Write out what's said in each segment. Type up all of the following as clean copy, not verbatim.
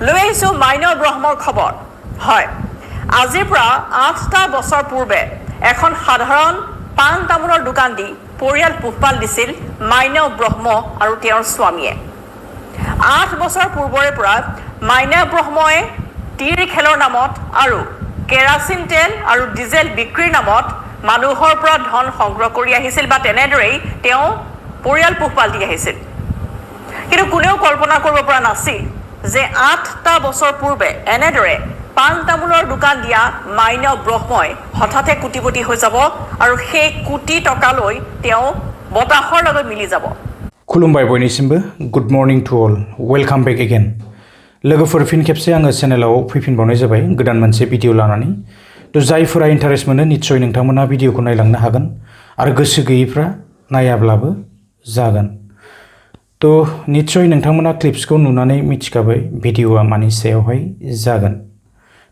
লৈ আহিছোঁ মাইনৰ ব্ৰহ্মৰ খবৰ হয় আজিৰ পৰা 8টা বছৰ পূৰ্বে এখন সাধাৰণ পাণ তামোলৰ দোকান দি পৰিয়াল পোহপাল দিছিল মাইনা ব্ৰহ্ম আৰু তেওঁৰ স্বামীয়ে 8 বছৰ পূৰ্বৰে পৰা মাইনা ব্ৰহ্মই টিৰ খেলৰ নামত আৰু কেৰাচিন তেল আৰু ডিজেল বিক্ৰীৰ নামত মানুহৰ পৰা ধন সংগ্ৰহ কৰি আহিছিল বা তেনেদৰেই তেওঁ পৰিয়াল পোহপাল দি আহিছিল কিন্তু কোনেও কল্পনা কৰিব পৰা নাছিল যে 8টা বছৰ পূৰ্বে এনেদৰে পাণ তামোলৰ দোকান দিয়া মাইনা ব্ৰহ্মই হঠাতে কোটিপতি হৈ যাব আৰু সেই কোটি টকালৈ তেওঁ বতাহৰ লগত মিলি যাব खुलुमबाय बयनिसिमबो good morning to all welcome back again लोगोफोर फिन खेबसे आङो चेनेलाव फैफिनबावनाय जाबाय गोदान मोनसे भिडिअ लानानै तो जायफोरा इन्टारेस्ट मोनो निश्चय नोंथांमोना भिडिअखौ नायलांनो हागोन आरो गोसो गैयैफ्रा नायाब्लाबो जागोन तो निश्चय नोंथांमोना क्लिप्सखौ नुनानै मिथिखाबाय भिडिअआ मानि सायावहाय जागोन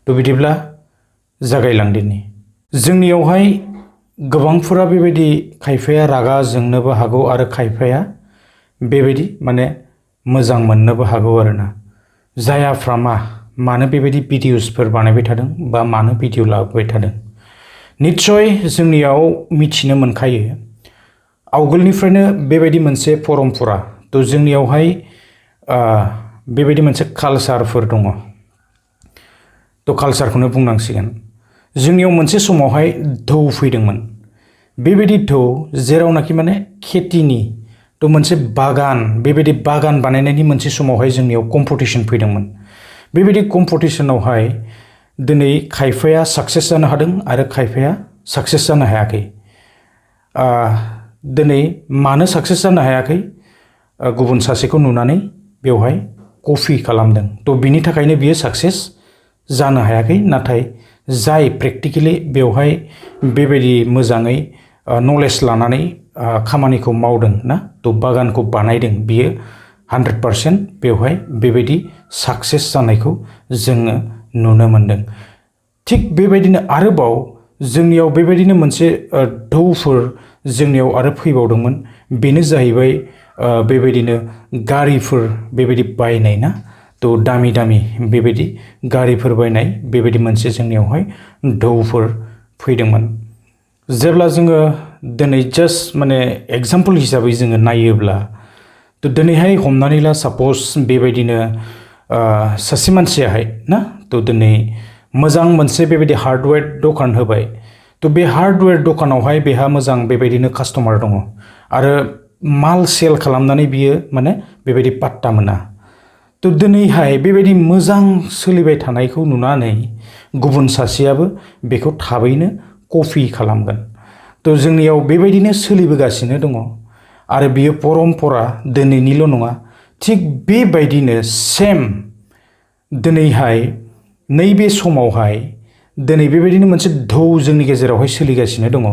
तो बिदिब्ला जागायलांदिनि जोंनियावहाय गोबांफोरा बेबायदि खायफाया रागा जोंनोबो हागौ आरो खायफाया बेबायदि माने मोजां मोननोबो हागौ आरोना जायाफ्रा मानो बेबायदि भिडिअसफोर बानायबाय थादों बा मानो भिडिअ लाबोबाय थादों निश्चय जोंनियाव मिथिनो मोनखायो आवगोलनिफ्रायनो बेबायदि मोनसे परम्परा तो जोंनियावहाय बेबायदि मोनसे कालचारफोर दङ तो कालचारखौनो बुंनांसिगोन जोंनियाव मोनसे समावहाय धौ फैदोंमोन बेबायदि धौ जेरावनाखि माने खेतिनि तो मोनसे बागान बेबायदि बागान बानायनायनि मोनसे समावहाय जोंनियाव कम्पिटिशन फैदोंमोन बेबायदि कम्पिटिशनावहाय दिनै खायफाया साक्सेस जानो हादों आरो खायफाया साक्सेस जानो हायाखै दिनै मानो साक्सेस जानो हायाखै गुबुन सासेखौ नुनानै बेवहाय कपि खालामदों तो बिनि थाखायनो बियो साक्सेस जानो हायाखै नाथाय जाय प्रेक्टिकेलि बेवहाय बेबायदि मोजाङै नलेज लानानै खामानिखौ मावदों ना तो बागानखौ बानायदों बियो 100% बेवहाय बेबायदि साक्सेस जानायखौ जोङो नुनो मोनदों थिग बेबायदिनो आरोबाव जोंनियाव बेबायदिनो मोनसे धौफोर जोंनियाव आरो फैबावदोंमोन बेनो जाहैबाय बेबायदिनो गारिफोर बेबायदि बायनाय ना तो दामि दामि बेबायदि गारिफोर बायनाय बेबायदि मोनसे जोंनियावहाय धौफोर फैदोंमोन जेब्ला जोङो दिनै जास्ट माने एग्जाम्पल हिसाबै जोङो नायोब्ला तो दिनैहाय हमनानै ला सापज बेबायदिनो सासे मानसियाहाय ना तो दिनै मोजां मोनसे बेबायदि हार्डवेयर दखान होबाय तो बे हार्डवेयर दखानावहाय बेहा मोजां बेबायदिनो कास्टमार दङ आरो माल सेल खालामनानै बियो माने बेबायदि पात्ता मोना तो दिनैहाय बेबायदि मोजां सोलिबाय थानायखौ नुनानै गुबुन सासेयाबो बेखौ थाबैनो कपि खालामगोन तो जोंनियाव बेबायदिनो सोलिबोगासिनो दङ आरो बियो परम्परा दिनैनिल' नङा थिग बेबायदिनो सेम दिनैहाय नैबे समावहाय दिनै बेबायदिनो मोनसे धौ जोंनि गेजेरावहाय सोलिगासिनो दङ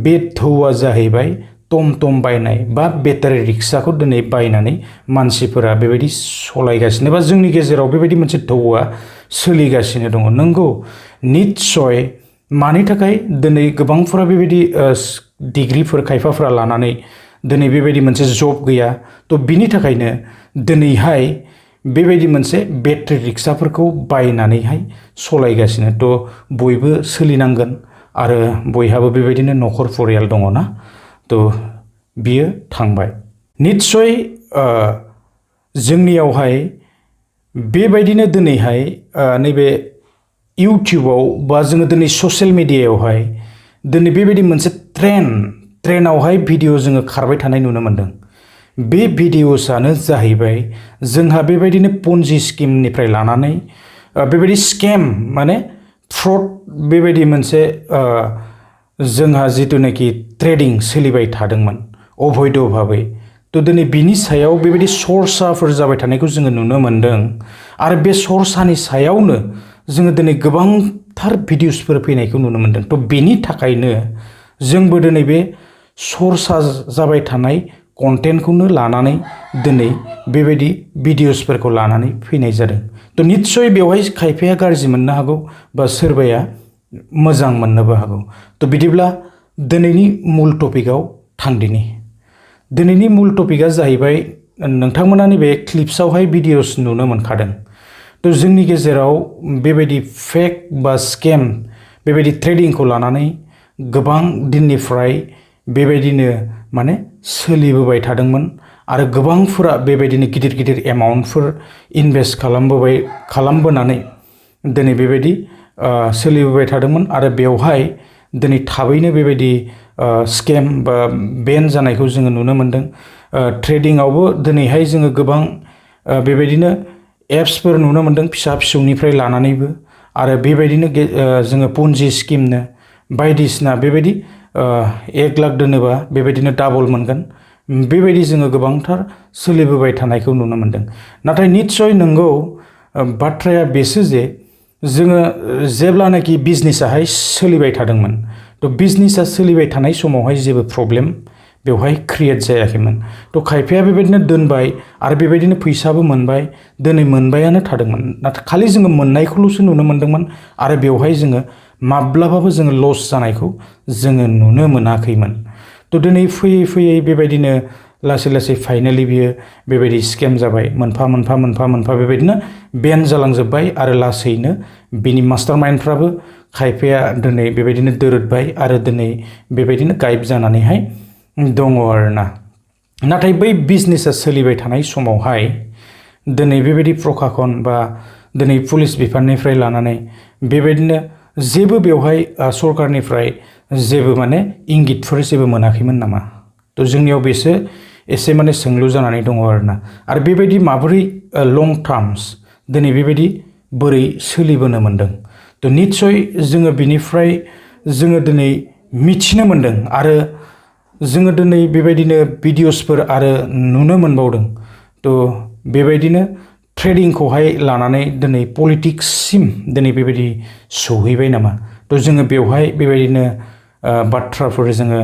बे धौआ जाहैबाय टम टम बायनाय बा बेटारि रिक्साखौ दिनै बायनानै मानसिफोरा बेबायदि सलायगासिनो बा जोंनि गेजेराव बेबायदि मोनसे धौआ सोलिगासिनो दङ नंगौ निश्चय मानि थाखाय दिनै गोबांफोरा बेबायदि डिग्रिफोर खायफाफोरा लानानै दिनै बेबायदि मोनसे जब गैया तो बिनि थाखायनो दिनैहाय बेबायदि मोनसे बेटारि रिक्साफोरखौ बायनानैहाय सलायगासिनो तो बयबो सोलिनांगोन आरो बयहाबो बेबायदिनो न'खर फरियाल दङ ना तो बियो थांबाय निश्चय जोंनियावहाय बेबायदिनो दिनैहाय नैबे इउटिउबाव बा जोङो दिनै ससियेल मिडियायावहाय दिनै बेबायदि मोनसे ट्रेनावहाय भिडिअ जोङो खारबाय थानाय नुनो मोनदों बे भिडिअसआनो जाहैबाय जोंहा बेबायदिनो पुन्जि स्किमनिफ्राय लानानै बेबायदि स्केम माने फ्रड बेबायदि मोनसे जोंहा जिथुनाखि ट्रेडिं सोलिबाय थादोंमोन अबैध भाबै तो दिनै बिनि सायाव बेबायदि सर्साफोर जाबाय थानायखौ जोङो नुनो मोनदों आरो बे सर्सानि सायावनो जोङो दिनै गोबांथार भिडिअसफोर फैनायखौ नुनो मोनदों तो बेनि थाखायनो जोंबो दिनै बे सर्सा जाबाय थानाय कन्टेन्टखौनो लानानै दिनै बेबायदि भिडिअसफोरखौ लानानै फैनाय जादों तो निश्चय बेवहाय खायफाया गाज्रि मोननो हागौ बा सोरबाया मोजां मोननोबो हागौ तो बिदिब्ला दिनैनि मुल टपिकआव थांदिनि दिनैनि मुल टपिकआ जाहैबाय नोंथांमोना नैबे क्लिप्सआवहाय भिडिअस नुनो मोनखादों तो जोंनि गेजेराव बेबायदि फेक बा स्केम बेबायदि ट्रेडिंखौ लानानै गोबां दिननिफ्राय बेबायदिनो माने सोलिबोबाय थादोंमोन आरो गोबांफोरा बेबायदिनो गिदिर गिदिर एमाउन्टफोर इनभेस्ट खालामबोनानै दिनै बेबायदि सोलिबोबाय थादोंमोन आरो बेवहाय दिनै थाबैनो बेबायदि स्केम बा बेन जानायखौ जोङो नुनो मोनदों। ट्रेडिंआवबो दिनैहाय जोङो गोबां बेबायदिनो एप्सफोर नुनो मोनदों फिसा फिसौनिफ्राय लानानैबो आरो बेबायदिनो जोङो पुन्जि स्किमनो बायदिसिना बेबायदि 1 लाख दोनोबा बेबायदिनो डाबल मोनगोन बेबायदि जोङो गोबांथार सोलिबोबाय थानायखौ नुनो मोनदों। नाथाय निस्सय नंगौ बाथ्राया बेसो जे जोङो जेब्लानाखि बिजनेसाहाय सोलिबाय थादोंमोन थ' बिजनेसा सोलिबाय थानाय समावहाय जेबो प्रब्लेम बेवहाय क्रिएट जायाखैमोन। थ' खायफाया बेबायदिनो दोनबाय आरो बेबायदिनो फैसाबो मोनबाय दिनै मोनबायानो थादोंमोन। नाथाय खालि जोङो मोननायखौल'सो नुनो मोनदोंमोन आरो बेवहाय जोङो माब्लाबाबो जोङो लस जानायखौ जोङो नुनो मोनाखैमोन। थ' दिनै फैयै फैयै बेबायदिनो लासै लासै फाइनालि बियो बेबायदि स्केम जाबाय मोनफा मोनफा बेबायदिनो बेन जालांजोब्बाय आरो लासैनो बिनि मास्टार माइन्डफ्राबो खायफाया दिनै बेबायदिनो दोरोदबाय आरो दिनै बेबायदिनो गायब जानानैहाय दङ आरोना। नाथाय बै बिजनेसा सोलिबाय थानाय समावहाय दिनै बेबायदि प्रखाखन बा दिनै पुलिस बिफाननिफ्राय लानानै बेबायदिनो जेबो बेवहाय सरकारनिफ्राय जेबो माने इंगितफोर जेबो मोनाखैमोन नामा? थ' जोंनियाव बेसो एसे माने सोंलु जानानै दङ आरोना। आरो बेबायदि माबोरै लं टार्मस दिनै बेबायदि बोरै सोलिबोनो मोनदों? थ' निस्सय जोङो बिनिफ्राय जोङो दिनै मिथिनो मोनदों आरो जोङो दिनै बेबायदिनो भिडिअसफोर आरो नुनो मोनबावदों। थ' बेबायदिनो ट्रेडिंखौहाय लानानै दिनै पलिटिक्ससिम दिनै बेबायदि सौहैबाय नामा? थ' जोङो बेवहाय बेबायदिनो बाथ्राफोर जोङो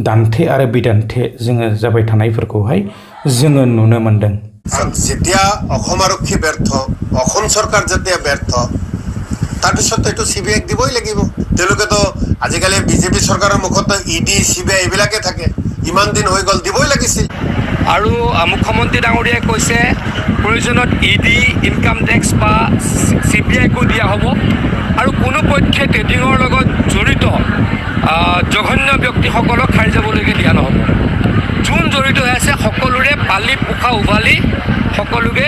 दान्थे आरो बिदान्थे जोङो जाबाय थानायफोरखौहाय जोङो नुनो मोनदों। যেতিয়া অসম আৰক্ষী ব্যৰ্থ, অসম চৰকাৰ যেতিয়া ব্যৰ্থ, তাৰপিছত এইটো CBIক দিবই লাগিব। তেওঁলোকেতো আজিকালি বিজেপি চৰকাৰৰ মুখতো ED CBI এইবিলাকে থাকে, ইমান দিন হৈ গ'ল দিবই লাগিছিল। আৰু মুখ্যমন্ত্ৰী ডাঙৰীয়াই কৈছে প্ৰয়োজনত ED ইনকাম টেক্স বা CBIকো দিয়া হ'ব আৰু কোনো পক্ষে ট্ৰেডিঙৰ লগত জড়িত জঘন্য ব্যক্তিসকলক খাৰি যাবলৈকে দিয়া নহ'ব। যোন জড়িত হৈ আছে সকলোৰে পালি পোখা উভালি সকলোকে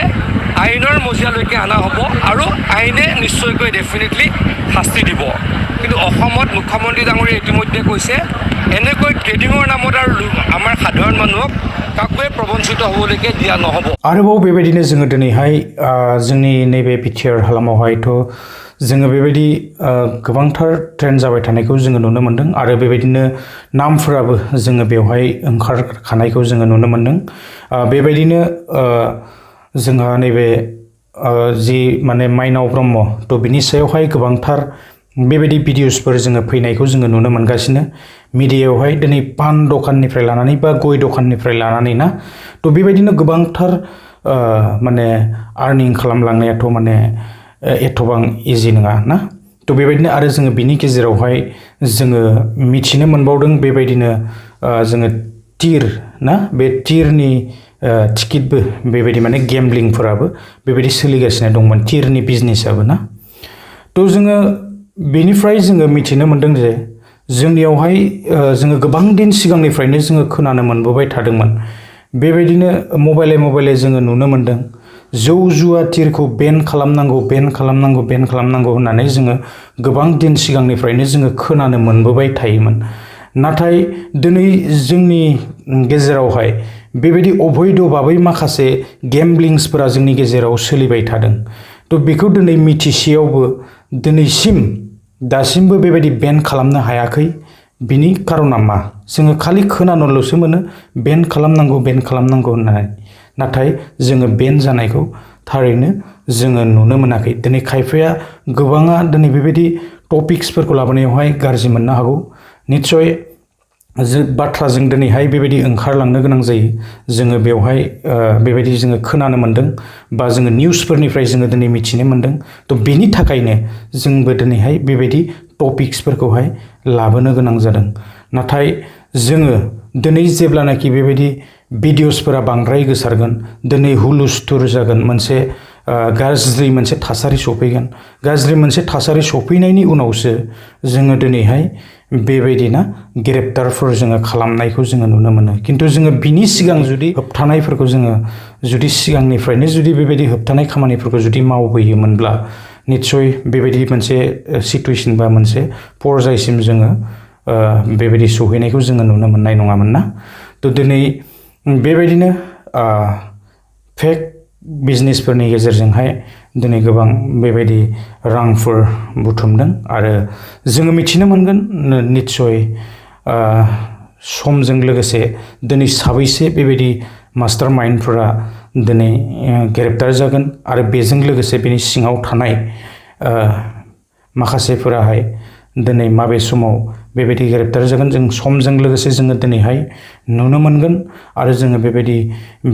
আইনৰ মজিয়ালৈকে অনা হ'ব আৰু আইনে নিশ্চয়কৈ ডেফিনেটলি শাস্তি দিব। কিন্তু অসমত মুখ্যমন্ত্ৰী ডাঙৰীয়াই ইতিমধ্যে কৈছে এনেকৈ ট্ৰেডিঙৰ নামত আৰু আমাৰ সাধাৰণ মানুহক কাকোৱে প্ৰবঞ্চিত হ'বলৈকে দিয়া নহ'ব। आरोबाव बेबायदिनो जोङो दिनैहाय जोंनि नैबे बिटिआर हालामावहायथ' जोङो बेबायदि गोबांथार ट्रेन्ड जाबाय थानायखौ जोङो नुनो मोनदों आरो बेबायदिनो नामफोराबो जोङो बेवहाय ओंखारखानायखौ जोङो नुनो मोनदों। बेबायदिनो जोंहा नैबे जि माने माइनाव ब्रह्म थ' बिनि सायावहाय गोबांथार बेबायदि भिडिअसफोर जोङो फैनायखौ जोङो नुनो मोनगासिनो मिडियायावहाय दिनै पान दखाननिफ्राय लानानै बा गय दखाननिफ्राय लानानै ना थ' बेबायदिनो गोबांथार माने आर्निं खालामलांनायाथ' माने एथबां इजि नङा ना थ' बेबायदिनो आरो जोङो बिनि गेजेरावहाय जोङो मिथिनो मोनबावदों बेबायदिनो जोङो टिर ना बे टिरनि टिकेटबो बेबायदि माने गेम्बलिंफोराबो बेबायदि सोलिगासिनो दंमोन टिरनि बिजनेसाबो ना थ' जोङो बेनिफ्राय जोङो मिथिनो मोनदों जे जोंनियावहाय जोङो गोबां दिन सिगांनिफ्रायनो जोङो खोनानो मोनबोबाय थादोंमोन बेबायदिनो मबाइले जोङो नुनो मोनदों जौ जुवा टिरखौ बेन खालामनांगौ होननानै जोङो गोबां दिन सिगांनिफ्रायनो जोङो खोनानो मोनबोबाय थायोमोन नाथाय दिनै जोंनि गेजेरावहाय बेबायदि अबैध भाबै माखासे गेम्बलिंसफोरा जोंनि गेजेराव सोलिबाय थादों थ' बेखौ दिनै मिथिसेयावबो दिनैसिम दासिमबो बेबायदि बेन खालामनो हायाखै बिनि कारना मा जोङो खालि खोनानोल'सो मोनो बेन खालामनांगौ होननानै नाथाय जोङो बेन जानायखौ थारैनो जोङो नुनो मोनाखै दिनै खायफाया गोबाङा दिनै बेबायदि टपिक्सफोरखौ लाबोनायावहाय गाज्रि मोननो हागौ निस्सय बाथ्राजों दिनैहाय बेबायदि ओंखारलांनो गोनां जायो जोङो बेवहाय बेबायदि जोङो खोनानो मोनदों बा जोङो निउसफोरनिफ्राय जोङो दिनै मिथिनो मोनदों थ' बेनि थाखायनो जोंबो दिनैहाय बेबायदि टपिक्सफोरखौहाय लाबोनो गोनां जादों नाथाय जोङो दिनै जेब्लानाखि बेबायदि भिडिअसफोरा बांद्राय गोसारगोन दिनै हुलुस्थुर जागोन मोनसे गाज्रि मोनसे थासारि सफैगोन गाज्रि मोनसे थासारि सफैनायनि उनावसो जोङो दिनैहाय बेबायदिना ग्रेप्टारफोर जोङो खालामनायखौ जोङो नुनो मोनो खिन्थु जोङो बिनि सिगां जुदि होबथानायफोरखौ जोङो जुदि सिगांनिफ्रायनो जुदि बेबायदि होबथानाय खामानिफोरखौ जुदि मावबोयोमोनब्ला निस्सय बेबायदि मोनसे सिटुएसन बा मोनसे पर्यायसिम जोङो बेबायदि सौहैनायखौ जोङो नुनो मोननाय नङामोन ना थ' दिनै बेबायदिनो फेक बिजनेसफोरनि गेजेरजोंहाय दिनै गोबां बेबायदि रांफोर बुथुमदों आरो जोङो मिथिनो मोनगोन निस्सय समजों लोगोसे दिनै साबैसे बेबायदि मास्टार माइन्डफोरा दिनै ग्रेप्टार जागोन आरो बेजों लोगोसे बेनि सिङाव थानाय माखासेफोराहाय दिनै माबे समाव बेबायदि ग्रेप्टार जागोन जों समजों लोगोसे जोङो दिनैहाय नुनो मोनगोन आरो जोङो बेबायदि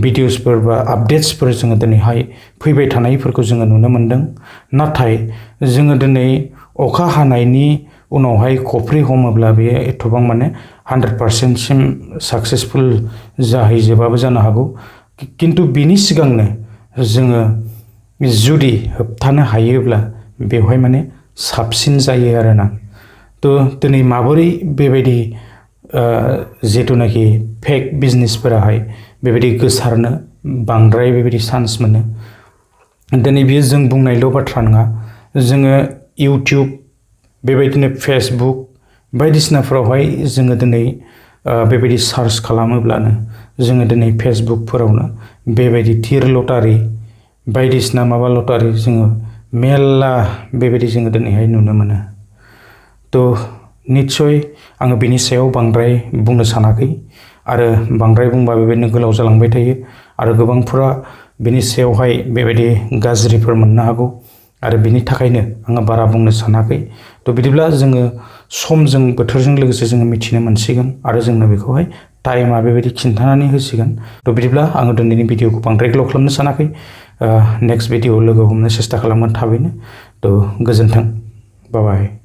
भिडिअसफोर बा आपडेट्सफोर जोङो दिनैहाय फैबाय थानायफोरखौ जोङो नुनो मोनदों नाथाय जोङो दिनै अखा हानायनि उनावहाय खफ्रि हमोब्ला बेयो एथबां माने 100%सिम साक्सेसफुल जाहैजोबाबो जानो हागौ खिन्थु बिनि सिगांनो जोङो जुदि होबथानो हायोब्ला बेवहाय माने साबसिन जायो आरोना थ' दिनै माबोरै बेबायदि जिथुनाखि फेक बिजनेसफोराहाय बेबायदि गोसारनो बांद्राय बेबायदि चान्स मोनो दिनै बियो जों बुंनायल' बाथ्रा नङा जोङो इउटिउब बेबायदिनो फेसबुक बायदिसिनाफोरावहाय जोङो दिनै बेबायदि सार्च खालामोब्लानो जोङो दिनै फेसबुकफोरावनो बेबायदि थिर लटारि बायदिसिना माबा लटारि जोङो मेल्ला बेबायदि जोङो दिनैहाय नुनो मोनो थ' निस्सय आङो बिनि सायाव बांद्राय बुंनो सानाखै आरो बांद्राय बुंबा बेबायदिनो गोलाव जालांबाय थायो आरो गोबांफोरा बिनि सायावहाय बेबायदि गाज्रिफोर मोननो हागौ आरो बिनि थाखायनो आङो बारा बुंनो सानाखै थ' बिदिब्ला जोङो समजों बोथोरजों लोगोसे जोङो मिथिनो मोनसिगोन आरो जोंनो बेखौहाय टाइमा बेबायदि खिन्थानानै होसिगोन थ' बिदिब्ला आङो दिनैनि भिडिअखौ बांद्राय गोलाव खालामनो सानाखै नेक्स्ट भिडिअ लोगो हमनो सेस्था खालामगोन थाबैनो थ' गोजोन्थों बाय